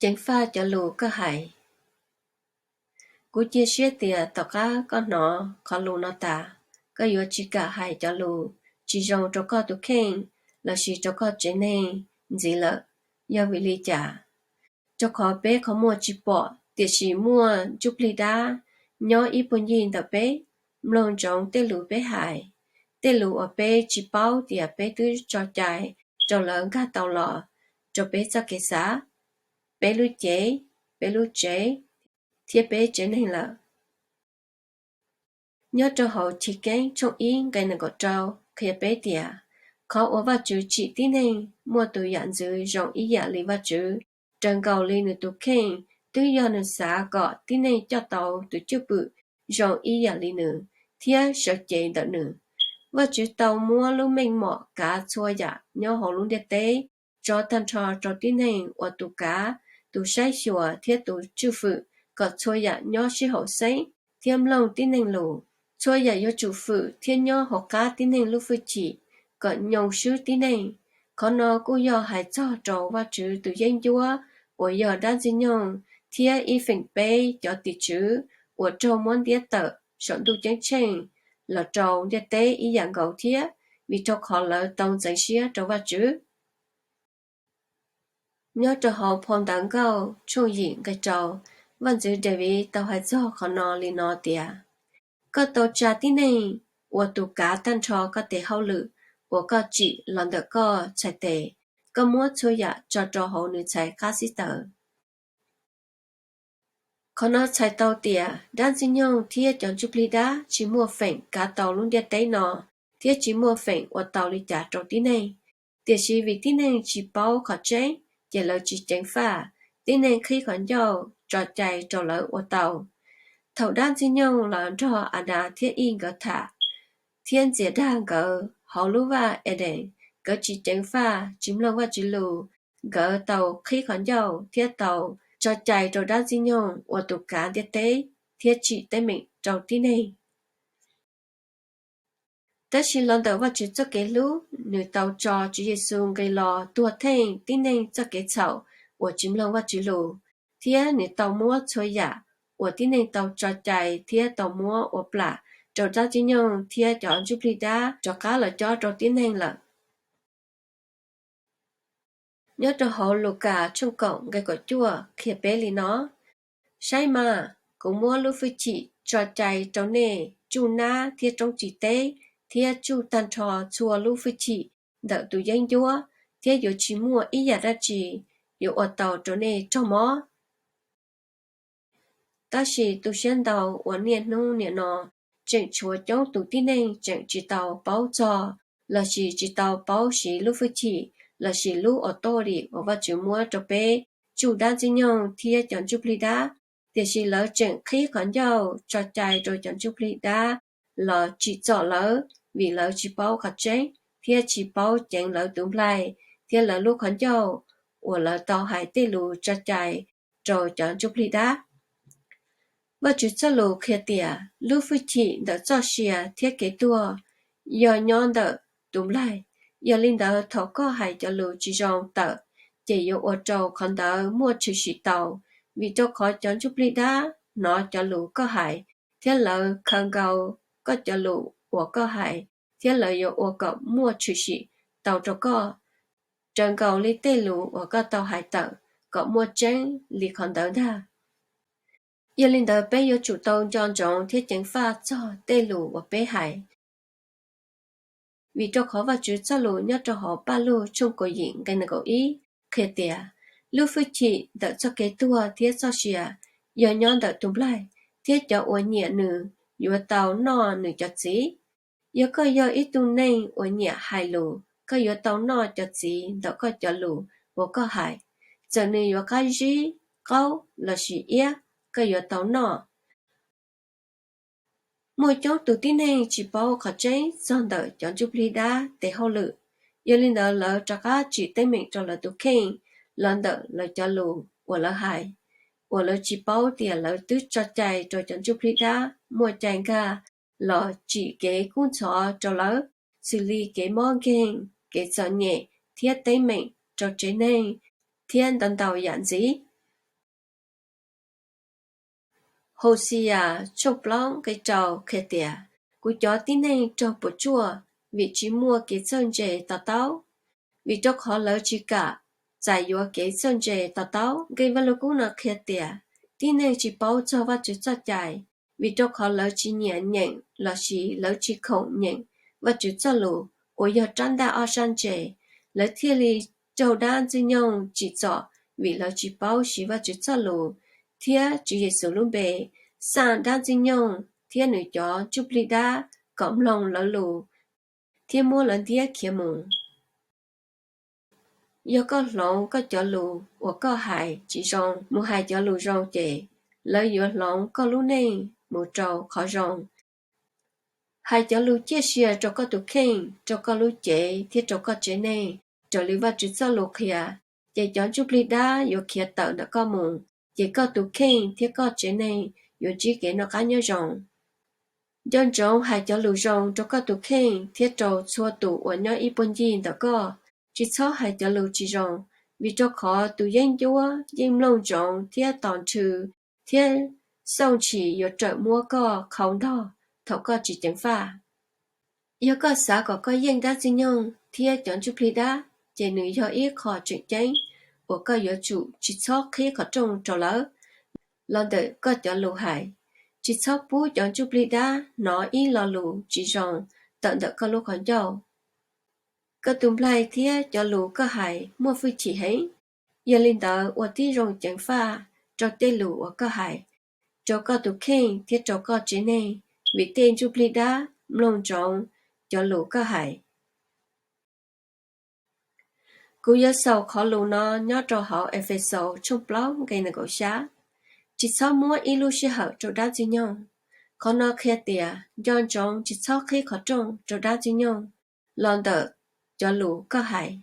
Ceev faj cov lus koj hais. Kuv cia siab tias tom qab koj hnov qhov lus no tas, koj yuav tsis kam hais cov lus tsis zoo rau koj tus kheej lossis rau koj tsev neeg ntxiv lawm. Yog vim li cas? Rau qhov peb qhov muag tsis pom, tiam sis muaj ntsuj plig dab nyob ib puag ncig ntawm peb, mloog ntsoov tej lus peb hais, tej lus uas peb tsis paub tias peb twb tso cai rau lawv nkag tau los rau peb txoj kev xav, peb lub cev, peb lub tsev, thiab peb tsev neeg lawm. Nyob rau hauv Chiv Keeb tshooj ib nqe nees nkaum rau qhia peb tias, qhov uas Vajtswv tsim tib neeg muaj tus yam ntxwv zoo ib yam li Vajtswv, raws nkaus li nws tus kheej, twb yog nws xav kom tib neeg coj tau tus cwj pwm zoo ib yam li nws thiab sawv cev ntawm nws. Vajtswv tau muab lub meej mom kav txhua yam nyob hauv lub ntiaj teb tso tag nrho rau tib neeg ua tus kav, tus saib xyuas thiab tus tswj fwm kom txhua yam nyob sib haum xeeb thiab mloog tib neeg lus. Txhua yam yuav tsum fwm thiab nyob hauv qab tib neeg lub fwj chim kom nyoo swb tib neeg. Qhov no kuj yog hais txog rau Vajtswv tus yeeb ncuab uas yog dab Ntxwg Nyoog thiab ib feem peb cov tim tswv uas raug muab ntiab tawm saum ntuj ceeb tsheej los rau ntiaj teb ib yam nkaus thiab, vim rau qhov lawv tau ntxeev siab rau Vajtswv. Nyob rau hauv phau Ntawv Nkauj tshooj yim nqe rau, vaj ntxwv Daviv tau hais txog qhov no li no tias, koj tau tsa tib neeg ua tus kav tag nrho koj tes hauj lwm uas koj tsim los ntawm koj txhais tes, koj muab txhua yam tso rau hauv nws txhais qab xib taws. Qhov no txhais tau tias dab Ntxwg Nyoog thiab cov ntsuj plig dab tsis muaj feem kav tau lub ntiaj teb no thiab tsis muaj feem ua tau li cas rau tib neeg. Tiam sis vim tib neeg tsis paub qhov tseeb, ces lawv tsis ceev faj, tib neeg qhib qhov ncauj tso cai rau lawv ua tau. Thaum dab Ntxwg Nyoog los nrog Adas thiab Ij nkawd tham thiab ntxias dag nkawd hauv lub vaj Edees, nkawd tsis ceev faj, tsis mloog Vajtswv lus, nkawd tau qhib qhov ncauj thiab tau tso cai rau dab Ntxwg Nyoog ua tus kav ntiaj teb thiab tsim teeb meem rau tib neeg. Tab sis los ntawm Vajtswv txoj kev hlub, nws tau tso Tswv Yexus nqis los tuag theej tib neeg txoj kev txhaum uas tsis mloog Vajtswv lus, thiab nws tau muab txhua yam uas tib neeg tau tso cai thiab tau muab ua plam rau dab Ntxwg Nyoog thiab cov ntsuj plig dab rov qab los cob rau tib neeg lawm. Nyob rau hauv Lukas tshooj kaum nqe kaum cuaj qhia peb li no, saib mas, kuv muab lub fwj chim tso cai rau nej tsuj nab thiab roob tsim teb thiab tsuj tag nrho txhua lub fwj chim ntawm tus yeeb ncuab, thiab yuav tsis muaj ib yam dab tsi yuav ua tau rau nej raug mob. Tab sis tu siab ntau uas niaj hnub nim no tseem tshuav coob tus tib neeg tseem tsis tau paub txog lossis tsis tau paub siv lub fwj chim lossis lub authority uas Vajtswv muab rau peb tsuj dab Ntxwg Nyoog thiab cov ntsuj plig dab, tiam sis lawv tseem qhib qhov ncauj tso cai rau cov ntsuj plig dab los tsim txom lawv, vim lawv tsis paub qhov tseeb thiab tsis paub ceev lawv tus nplaig thiab lawv lub qhov ncauj uas lawv tau hais tej lus tso cai rau cov ntsuj plig dab. Vajtswv txoj lus qhia tias lub fwj chim ntawm txoj sia thiab kev tuag yog nyob ntawm tus nplaig. Yog li ntawd, thaum koj hais cov lus tsis zoo tawm, ces yuav ua rau qhov ntawd muaj tshwm sim tau, vim rau qhov cov ntsuj plig dab hnov cov lus koj hais, thiab lawv khaws nkaus koj cov lus uas koj hais, thiab lawv yuav ua kom muaj tshwm sim tau rau koj, raws nkaus li tej lus uas koj tau hais tawm, kom muaj tseeb li qhov ntawd ntag. Yog li ntawd, peb yuav tsum tau nco ntsoov thiab ceev faj txog tej lus uas peb hais. Vim rau qhov Vajtswv txoj lus nyob rau hauv Pajlug tshooj kaum yim nqe nees nkaum ib qhia tias, lub fwj chim ntawm txoj kev tuag thiab txoj sia yog nyob ntawm tus nplaig, thiab cov uas nyiam nws yuav tau noj nws cov txiv. Yog koj yog ib tug neeg uas nyiam hais lus, koj yuav tau noj cov txiv ntawm koj cov lus uas koj hais, txawm nws yuav qab zib, qaub lossis iab, koj yuav tau noj. Muaj coob tus tib neeg tsis paub qhov tseeb txog ntawm cov ntsuj plig dab tes hauj lwm, yog li ntawd lawv rov qab tsim teeb meem rau lawv tus kheej los ntawm lawv cov lus uas lawv hais, uas lawv tsis paub tias lawv twb tso cai rau cov ntsuj plig dab muaj cai nkag los tsim kev kub ntxhov rau lawv, xws li kev mob nkeeg, kev txom nyem thiab teeb meem rau tsev neeg, thiab ntau ntau yam ntxiv. Hauxiyas tshooj plaub nqe rau qhia tias, kuv cov tib neeg raug puas tsuaj vim tsis muaj kev txawj ntse to taub, vim rau qhov lawv tsis kam txais yuav kev txawj ntse to taub. Nqe Vaj Lug Kub no qhia tias, tib neeg tsis paub txog Vajtswv txoj cai, vim rau qhov lawv tsis nyiam nyeem lossis lawv tsis khoom nyeem Vajtswv txoj lus uas yog rab ntaj ob sab ntse, lawv thiaj li raug dab ntxwg nyoog tsim txom vim lawv tsis paub siv Vajtswv txoj lus thiab Tswv Yexus lub npe xaj dab ntxwg nyoog thiab nws cov ntsuj plig dab kom mloog lawv lus thiab muab lawv ntiab khiav mus. Yog koj hloov koj cov lus uas koj hais tsis zoo mus hais cov lus zoo ces lawv yuav hloov koj lub neej mus rau qhov zoo. Hais cov lus ciaj sia rau koj tus kheej, rau koj lub cev thiab rau koj tsev neeg raws li Vajtswv txoj lus qhia, ces cov ntsuj plig dab yuav khiav tawm ntawm koj mus, ces koj tus kheej thiab koj tsev neeg yuav ntsib kev noj qab nyob zoo. Nco ntsoov hais cov lus zoo rau koj tus kheej thiab rau txhua tus uas nyob ib puag ncig ntawm koj. Tsis txhob hais cov lus tsis zoo, vim rau qhov tus yeeb ncuab yeej mloog ntsoov thiab tos nrhw, thiab xauj ntshis yuav rawm muab koj qhau ntog thaum koj tsis ceev faj. Yog koj xav kom koj yeej dab ntxwg nyoog thiab cov ntsuj plig dab, ces nws yog ib qho tseem ceeb uas koj yuav tsum tsis txhob qhib qhov rooj rau lawv los ntawm koj cov lus hais. Tsis txhob pub cov ntsuj plig dab hnov ib lo lus tsis zoo tawm ntawm koj lub qhov ncauj. Koj tus nplaig thiab cov lus koj hais muaj hwj chim heev, yog li ntawd ua tib zoo ceev faj rau tej lus uas koj hais, rau koj tus kheej thiab rau koj tsev neeg, vim tej ntsuj plig dab mloog ntsoov cov lus koj hais. Kuv yuav xaus qhov lus no nyob rau hauv Efexaus tshooj plaub nqe nees nkaum xya: Tsis txhob muab ib lub sij hawm rau dab ntxwg nyoog. Qhov no qhia tias nco ntsoov tsis txhob qhib qhov rooj rau dab ntxwg nyoog los ntawm cov lus koj hais.